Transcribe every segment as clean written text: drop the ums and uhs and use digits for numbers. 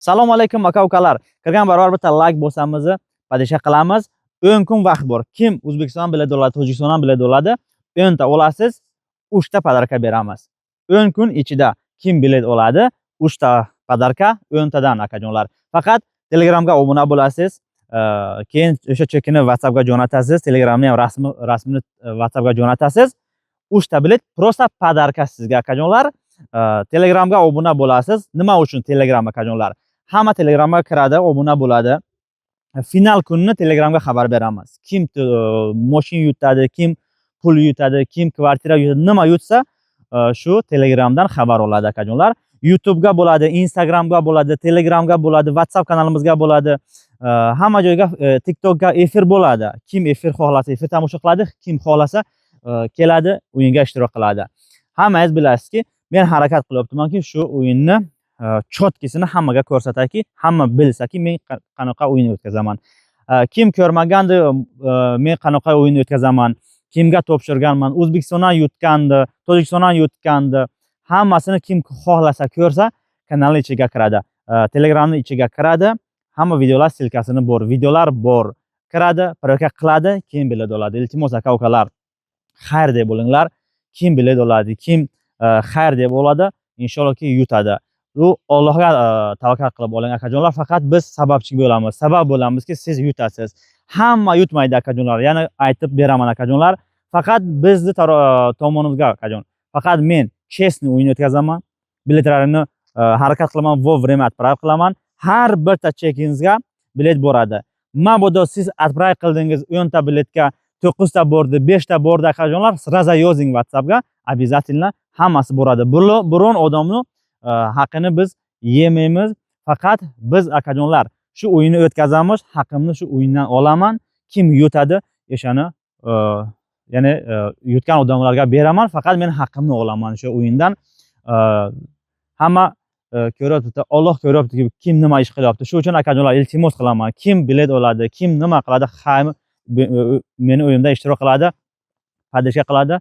Assalomu alaykum, aka ukalar. Kirgan barobar bitta layk bosamiz, поддержка qilamiz. 10 kun vaqt bor. Kim O'zbekistondan bilet oladi, Tojikistondan bilet oladi, 10 ta olasiz, 3 ta подарка beramiz. 10 kun ichida kim bilet oladi, 3 ta подарка 10 tadan, akajonlar. Faqat Telegramga obuna bo'lasiz. Keyin o'sha chekini WhatsAppga jo'natasiz, Telegramni ham rasmini WhatsAppga jo'natasiz. 3 ta bilet просто подарка sizga, akajonlar. Telegramga obuna bo'lasiz. Nima uchun Telegram, akajonlar? Hamma Telegramga kiradi, obuna bo'ladi. Final kunini Telegramga xabar beramiz. Kim moshin yutadi, kim pul yutadi, kim kvartira yutadi, nima yutsa, shu Telegramdan xabar oladi, akajonlar. YouTube'ga bo'ladi, Instagramga bo'ladi, Telegramga bo'ladi, WhatsApp kanalimizga bo'ladi. Hamma joyga, TikTokga efir bo'ladi. Kim efir xohlasa, efir tomosha qiladi, kim xohlasa, keladi, o'yinga ishtirok qiladi. Hammangiz bilasizki, men harakat qilyaptimanki, shu o'yinni чёткий sini hammaga ko'rsatayki, hamma bilsaki, men qanaqa o'yin o'tkazaman. Kim ko'rmagandi, men qanaqa o'yin o'tkazaman, kimga topshirganman, O'zbekistondan yutgandi, Tojikistondan yutgandi, hammasini kim xohlasa ko'rsa, kanalni ichiga kiradi. Telegramni ichiga kiradi, hamma videolar ссылка sini bor, videolar bor. Kiradi, проверка qiladi, keyin bilet oladi. Iltimos, aka ukalar, xayr deb bo'linglar. Kim bilet oladi, kim xayr deb oladi, inshaallohki yutadi. U Allohga tavakkal qilib oling, akajonlar. Faqat biz sababchi bo'lamiz. Sabab bo'lamizki, siz yutasiz. Hamma yutmaydi, akajonlar. Yana aytib beraman, akajonlar. Faqat bizni tomonimizga, akajon. Faqat men честный o'yin o'tkazaman. Biletlarini harakat qilaman, вовремя отправ qilaman. Har birta chekingizga bilet boradi. Mabodo siz отправ qildingiz 10 ta biletga 9 ta bordi, 5 ta bordi, akajonlar, сразу yozing WhatsAppga, обязательно hammasi boradi. Biron odamni haqini biz yemaymiz. Faqat biz, akajonlar, shu o'yinni o'tkazamiz, haqimni shu o'yindan olaman. Kim yutadi, o'shani ya'ni yutgan odamlarga beraman, faqat men haqimni olaman shu o'yindan. Hamma ko'ryapti, Alloh ko'ryapti, kim nima ish qilyapti. Shu uchun, akajonlar, iltimos qilaman, kim bilet oladi, kim nima qiladi, hamma meni o'yinimda ishtirok qiladi, поддержка qiladi.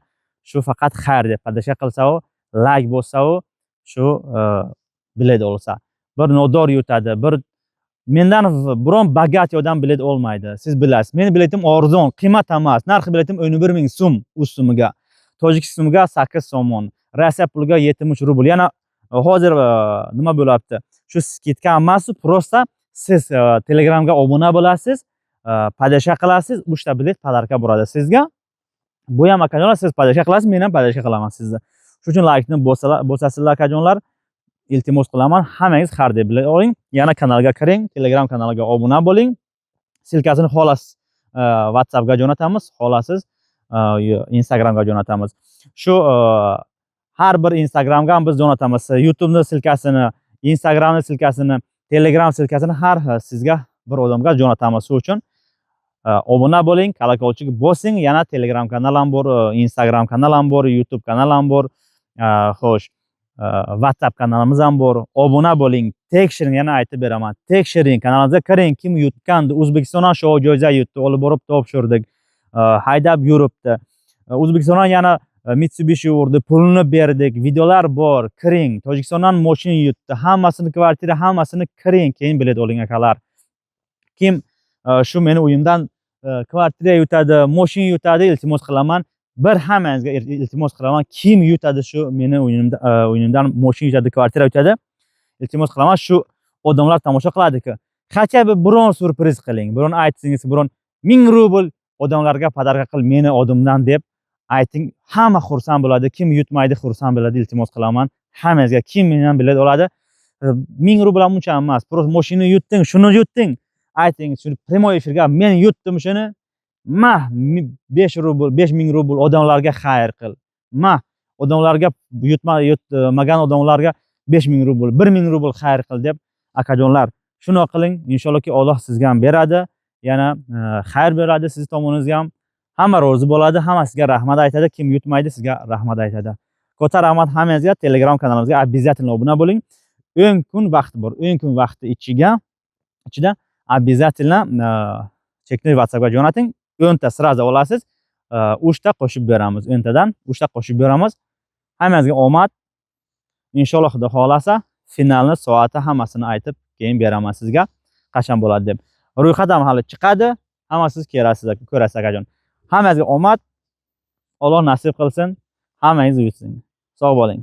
Shu faqat xayr deb поддержка qilsa-u, layk bossa-u, shu bilet olsa. Bir nodor yutadi, bir mendan biron богатый odam bilet olmaydi. Siz bilasiz. Meni biletim arzon, qimmat emas. Narxi biletim 11 ming so'm o'z so'miga. Tojik so'miga 8 somon. Rossiya puliga 73 rubl. Yana hozir nima bo'lyapti? Shu скидка emas, просто siz Telegramga obuna bo'lasiz, поддержка qilasiz, 3 ta bilet подарка bo'ladi sizga. Bu ham, akajonlar, siz поддержка qilasiz, men ham поддержка qilaman sizni. Shuning uchun laykni bosasizlar, akajonlar. Iltimos qilaman, hammangiz har deb bilet oling. Yana kanalga kiring, Telegram kanaliga obuna bo'ling. Ссылка sini xolos WhatsAppga jo'natamiz, xolasiz Instagramga jo'natamiz. Shu har bir Instagramga ham biz jo'natamiz. YouTube'ni ссылка sini, Instagramni ссылка sini, Telegram ссылка sini har sizga bir odamga jo'natamiz. Shu uchun obuna bo'ling, колокольчик bosing. Yana Telegram kanal ham bor, Instagram kanal ham bor, YouTube kanal ham bor. Xo'sh, WhatsApp kanalimiz ham bor. Obuna bo'ling, tekshiring, yana aytib beraman. Tekshiring, kanalimizga kiring, kim yutgandi, O'zbekistondan shu joyza yutdi, olib borib topshirdik. Haydab yuribdi. O'zbekistondan yana Mitsubishi urdi, pulini berdik, videolar bor, kiring. Tojikistondan mashina yutdi, hammasini kvartira, hammasini kiring, keyin bilet oling, akalar. Kim shu meni uyimdan kvartira yutadi, mashina yutadi, iltimos qilaman. Bir hammangizga iltimos qilaman, kim yutadi shu meni o'yinimdan mashina yutadi, kvartira yutadi. Iltimos qilaman, shu odamlar tomosha qiladi-ku. Хотя бы biron syurpriz qiling, biron aytsangiz, biron 1000 rubl odamlarga подарка qil meni odimdan deb ayting. Hamma xursand bo'ladi. Kim yutmaydi, xursand bo'ladi. Iltimos qilaman hammangizga, kim mendan bilet oladi, 1000 rubl ham uncha emas. Просто mashina yutding, shuni yutding. Ayting, shuni прямой efirga men yutdim shuni. Mah 5 rubl, 5000 rubl odamlarga xayr qil. Mah odamlarga yutma yutmagan odamlarga 5000 rubl, 1000 rubl xayr qil deb, akajonlar, shuni qiling. Inshaallohki Alloh sizga ham beradi. Yana xayr beradi sizni tomoningizga ham. Hamma rozi bo'ladi, hamma sizga rahmat aytadi. Kim yutmaydi, sizga rahmat aytadi. Katta rahmat hammangizga. Telegram kanalimizga обязательно obuna bo'ling. 10 kun vaqt bor. 10 kun vaqti ichida обязательно chekni WhatsAppga jo'nating. 10 ta сразу olasiz. 3 ta qo'shib beramiz. 10 tadan 3 ta qo'shib beramiz. Hammangizga omad. Inshaalloh, Xudo xohlasa, finalni soati hammasini aytib Keyin beraman sizga qachon bo'ladi deb. Ro'yxat ham hali chiqadi. Hammasiz kelasiz, ko'rasiz, akajon. Hammangizga omad. Alloh nasib qilsin. Hammangiz yutsin. Sog' bo'ling.